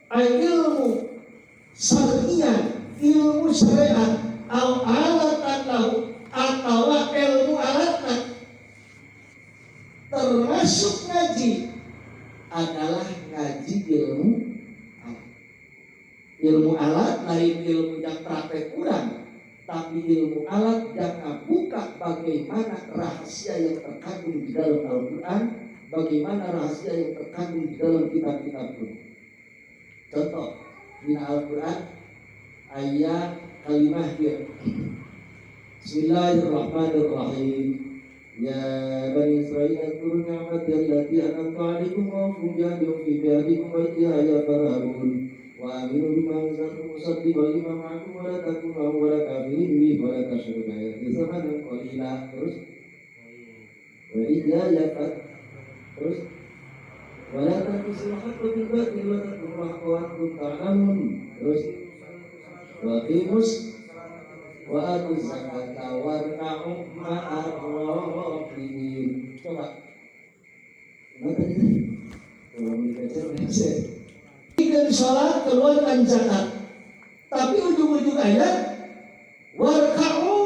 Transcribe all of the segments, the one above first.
Ilmu syariah, ilmu syariat, au alatan lahu, atau ilmu alatna. Termasuk ngaji adalah ngaji ilmu alat. Ilmu alat lain ilmu yang praktek kurang, tapi ilmu alat yang buka bagaimana rahasia yang terkandung di dalam Al-Quran, bagaimana rahasia yang terkandung di dalam kitab-kitab kuno. Contoh, di Al-Quran ayat kalimah dia. Bismillahirrahmanirrahim. Ya Bani Israil adzkuru ni'mati allati an'amtu 'alaikum wa awfu bi'ahdi fi bi'ahdikum wa iyaya farhabun wa aminu bima anzaltu musaddiqan lima ma'akum wa la takunu awwala kafirin bihi wa la tashtaru bi ayati thamanan qalila. Terus wa iyaya terus wa la talbisul haqqa bil batil wa taktumul haqqa wa antum ta'lamun. Terus wa aqimus wa atuz zakata warka'u ma'ar raki'in. Coba. Mana tadi? Kalau dibaca berhasil. Bikin sholat, keluarkan zakat. Tapi ujung-ujung ayat warka'u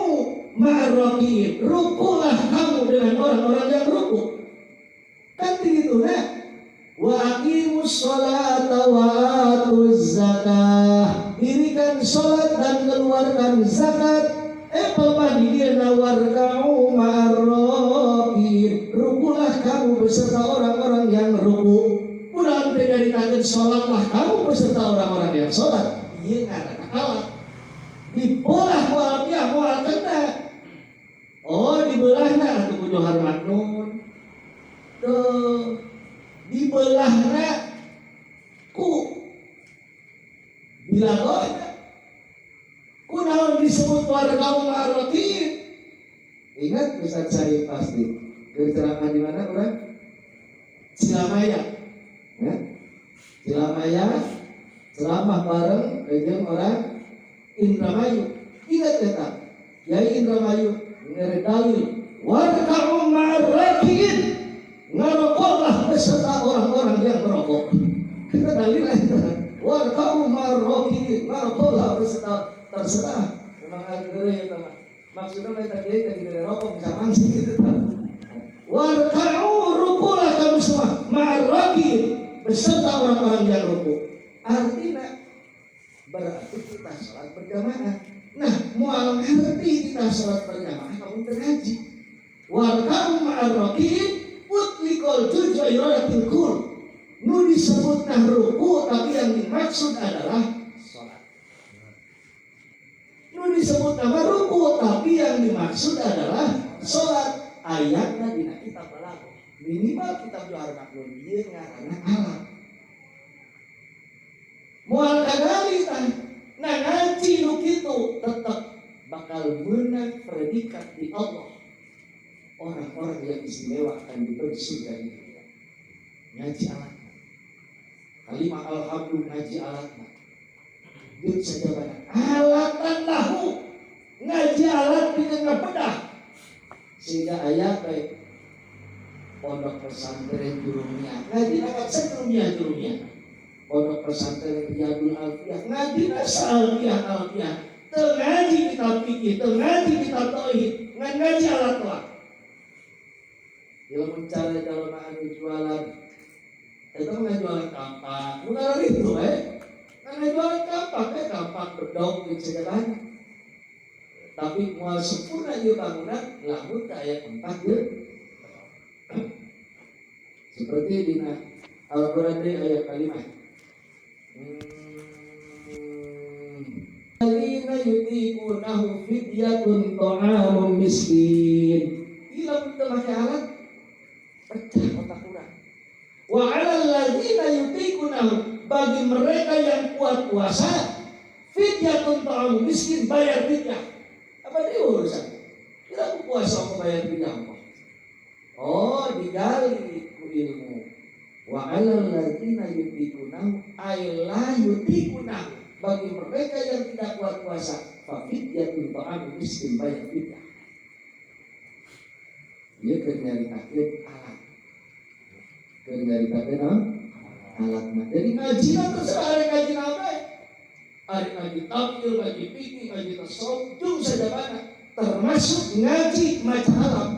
ma'ar raki'in. Rukulah kamu dengan orang-orang yang ruku. Kan begitu nah. Wa aqimus sholata wa atuz zakah. Dirikan sholat dan keluarkan zakat. Papa di dia warka'u ma'ar raki'in. Rukulah kamu beserta orang-orang yang ruku. Udah nyaritakeun sholatlah kamu beserta orang-orang yang sholat. Ieu ngaranna alat. Dibelah ku alfiah moal kena. Oh, dibelahna atuh ku Johar Maknun. Tuh, dibelahna ku bilagohna. Kunaon disebut warka'u ma'ar raki'in? Ingat Ustaz saya pasti. Ceramah di mana orang? Cilamaya. Ya. Cilamaya ceramah bareng jeung orang Indramayu. Ingat eta. Yai Indramayu mere dalil warka'u ma'ar raki'in. Ngarokoklah beserta orang-orang yang merokok. Kita dalil eta. Warka'u ma'ar raki'in. Ngarokoklah beserta, terserah. Memang ada ya teman. Maksudnya mereka kiai tadi dari rokok bisa mangsing gitu kan. Warka'u, rukulah kamu semua, ma'ar raki'in, beserta orang-orang yang ruku. Artinya berarti kita sholat berjamaah. Nah, moal ngerti kita sholat berjamaah kamu ngaji. Warka'u ma'ar raki'in utliqal juz'u wa iradatil kull. Nu disebut nah ruku, tapi yang dimaksud adalah sholat. Nu disebut nama ruku, tapi yang dimaksud adalah sholat. Ayatnya dina kitab balaghah. Minimal kitab Johar Maknun ieu ngaranna alat. Moal kagali tah. Nah, ngaji nu kitu tetep bakal menang predikat di Allah. Orang-orang yang istimewa akan diberi surga di dunia. Ngaji alat. Kalimah alhamdulillah ngaji alat. Duit saja banyak. Alatan lahu. Ngaji alat di tengah bedah. Sehingga ayat baik pondok pesantren Jurumiyah. Ngaji kan Jurumiyah Jurumiyah. Pondok pesantren Riyadul Alfiyah. Ngaji alfiyah alfiyah. Teu ngaji kitab fikih, teu ngaji kitab tauhid, ngan ngaji alat lah. Ilmu cara jalma anu jualan itu mah jualan kampak, bukan itu eh. Kan jualan kampak, eh kampak bedog gitu segala. Tapi moal sempurna ieu bangunan lamun teu aya tempat ieu. Seperti dina Al-Qur'an deui aya kalimat. Alladzina yutiqunahu fidyatun ta'amu miskin. Ieu lamun teu make alat pecah otak urang. Wa 'alal ladzina yutiqunahu, bagi mereka yang kuat puasa, fidyatun ta'amu miskin, bayar fidyah. Apa dia urusan? Kita aku puasa aku bayar fidyah apa? Oh, digali ku ilmu. Wa 'alal ladzina yutiqunahu ay la yutiqunahu, bagi mereka yang tidak kuat puasa, fa fidyatun ta'amu miskin, bayar fidyah. Dia keur nyaritakeun alat. Keur nyaritakeun naon? Alatna. Jadi ngaji terserah mereka. Ari ngaji tafsir, ngaji fikih, ngaji tasawuf, jeung sajabana, termasuk ngaji maca Arab.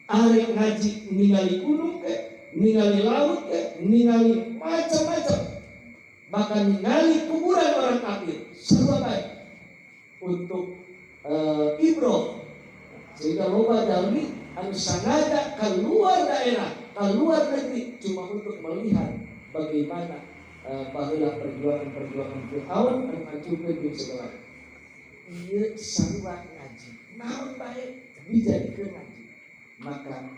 Ari ngaji ningali gunung ke, ningali laut ke, ningali macam-macam. Bahkan ningali kuburan orang kafir, sarua baik untuk ibroh. Sehingga loba jalmi anu sangaja keluar daerah, keluar negeri cuma untuk melihat bagaimana baheula perjuangan-perjuangan Fir'aun anu ngancurkeun jeung segala. Ieu sarua ngaji. Naon bae dijadikeun ngaji. Maka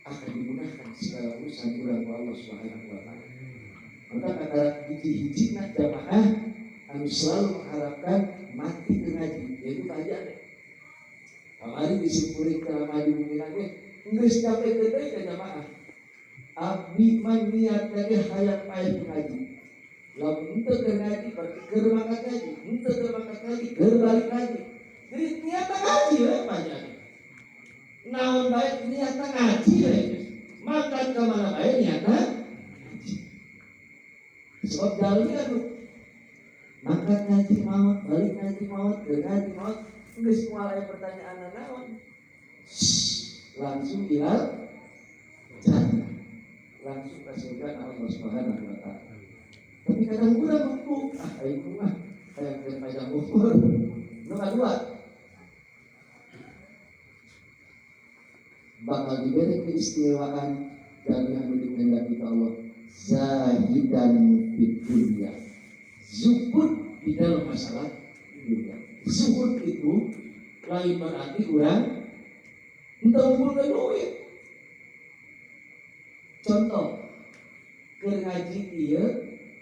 akan dimudahkan segala urusan urang ku Allah Subhanahu wa taala. Maka kata hiji-hijina jamaah anu selalu mengharapkan mati ke ngaji, yaitu kajian. Kamari disimpulin ceramah di bumi lagi, geus nyampe deui ka jamaah. Abdi mah niat lagi hayang paeh ngaji. Lamun henteu keur ngaji berarti keur mangkat ngaji, henteu keur mangkat ngaji, keur balik ngaji. Jadi niatna ngaji we panjang. Naon bae niatna ngaji we. Mangkat ka mana bae niatna ngaji. Sebab jalmi anu mangkat ngaji maot, balik ngaji maot, keur ngaji maot, geus moal aya pertanyaan naon. Langsung ilal jannah. Langsung ke surga Allah Subhanahu wa taala. Tapi kadang urang mampu, ah aing mah hayang keur panjang umur. Nu kadua, bakal diberi keistimewaan dan yang dikehendaki Allah, zahidan fid dunya. Zuhud di dalam masalah dunia. Zuhud itu lain berarti urang henteu ngumpulkeun duit. Contoh, keur ngaji ieu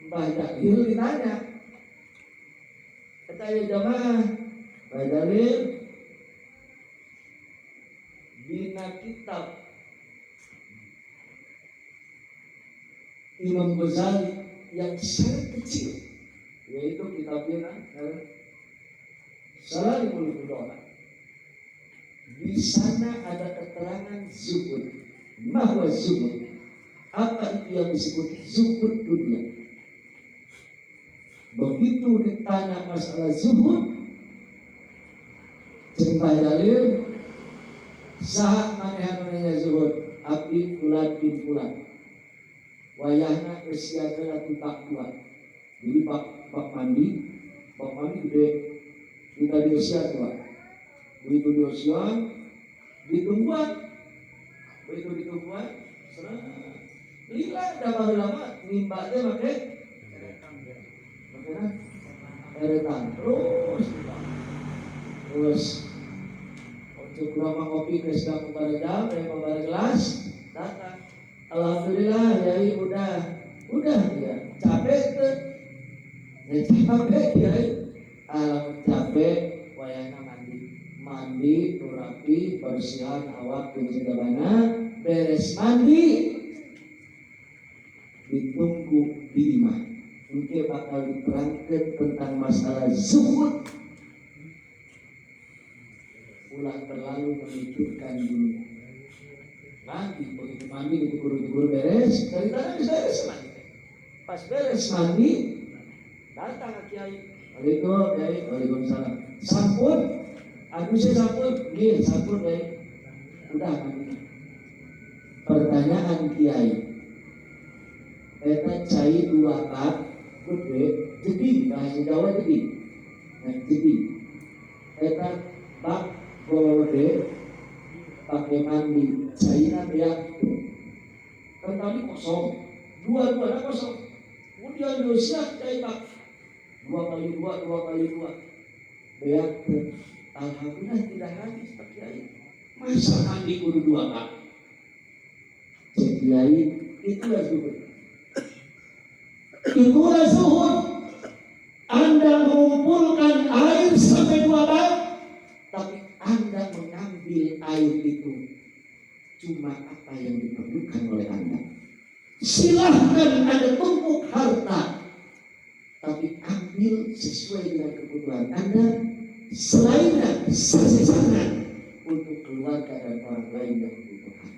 Mbah Jalil ditanya. Kata ya jamaah, Mbah Jalil dina kitab Imam Ghazali yang sangat kecil, yaitu kitabnya Salimul Fudola. Di sana ada keterangan zuhud. Mahwa zuhud? Apa itu yang disebut zuhud dunia? Begitu ditanya masalah zuhud, cek Mbah Jalil, saha manehna zuhud? Abdi fulan bin fulan. Wayahna geus siaga atuh bak dua. Jadi bak mandi gede. Kita di usia tua. Begitu di usia, ditungguan. Begitu ditungguan, serang. Lila dah baru lama nimba teh make make eretan terus terus. Untuk lama ngopi ke sedang pembara jam, pembara gelas datang. Alhamdulillah, yai udah ya. Capek tuh, ya capek yai. Alam capek, wayahna mandi, mandi, rapi, bersihan awak jeung segala, beres mandi, ditunggu di imah. Mungkin bakal diterangkan tentang masalah zuhud. Ulah terlalu memikirkan dunia. Nanti begitu mandi dikukur-kukur beres, dari tanah bisa beres mandi. Pas beres mandi, datang ke kiai. Waalaikumsalam, kiai. Waalaikumsalam. Sampun, aku sih sampun, nggih sampun kiai. Udah mandi. Pertanyaan kiai, eta cai dua bak gede, jeding bahasa Jawa jeding. Nah, jeding. Eta bak gede pakai mandi, caina beak. Kan tadi kosong, dua-duanya kosong. Kemudian dosa cai bak 2 kali 2, 2 kali 2. Beak. Alhamdulillah tidak habis Pak Kiai. Masa mandi kudu 2 bak? Cek Kiai, itulah zuhud. Itulah zuhud. Anda mengumpulkan air sampai 2 bak, tapi Anda mengambil air itu cuma apa yang diperlukan oleh Anda. Silahkan Anda tumpuk harta, tapi ambil sesuai dengan kebutuhan Anda. Selainnya, sisanya untuk keluarga dan orang lain yang membutuhkan.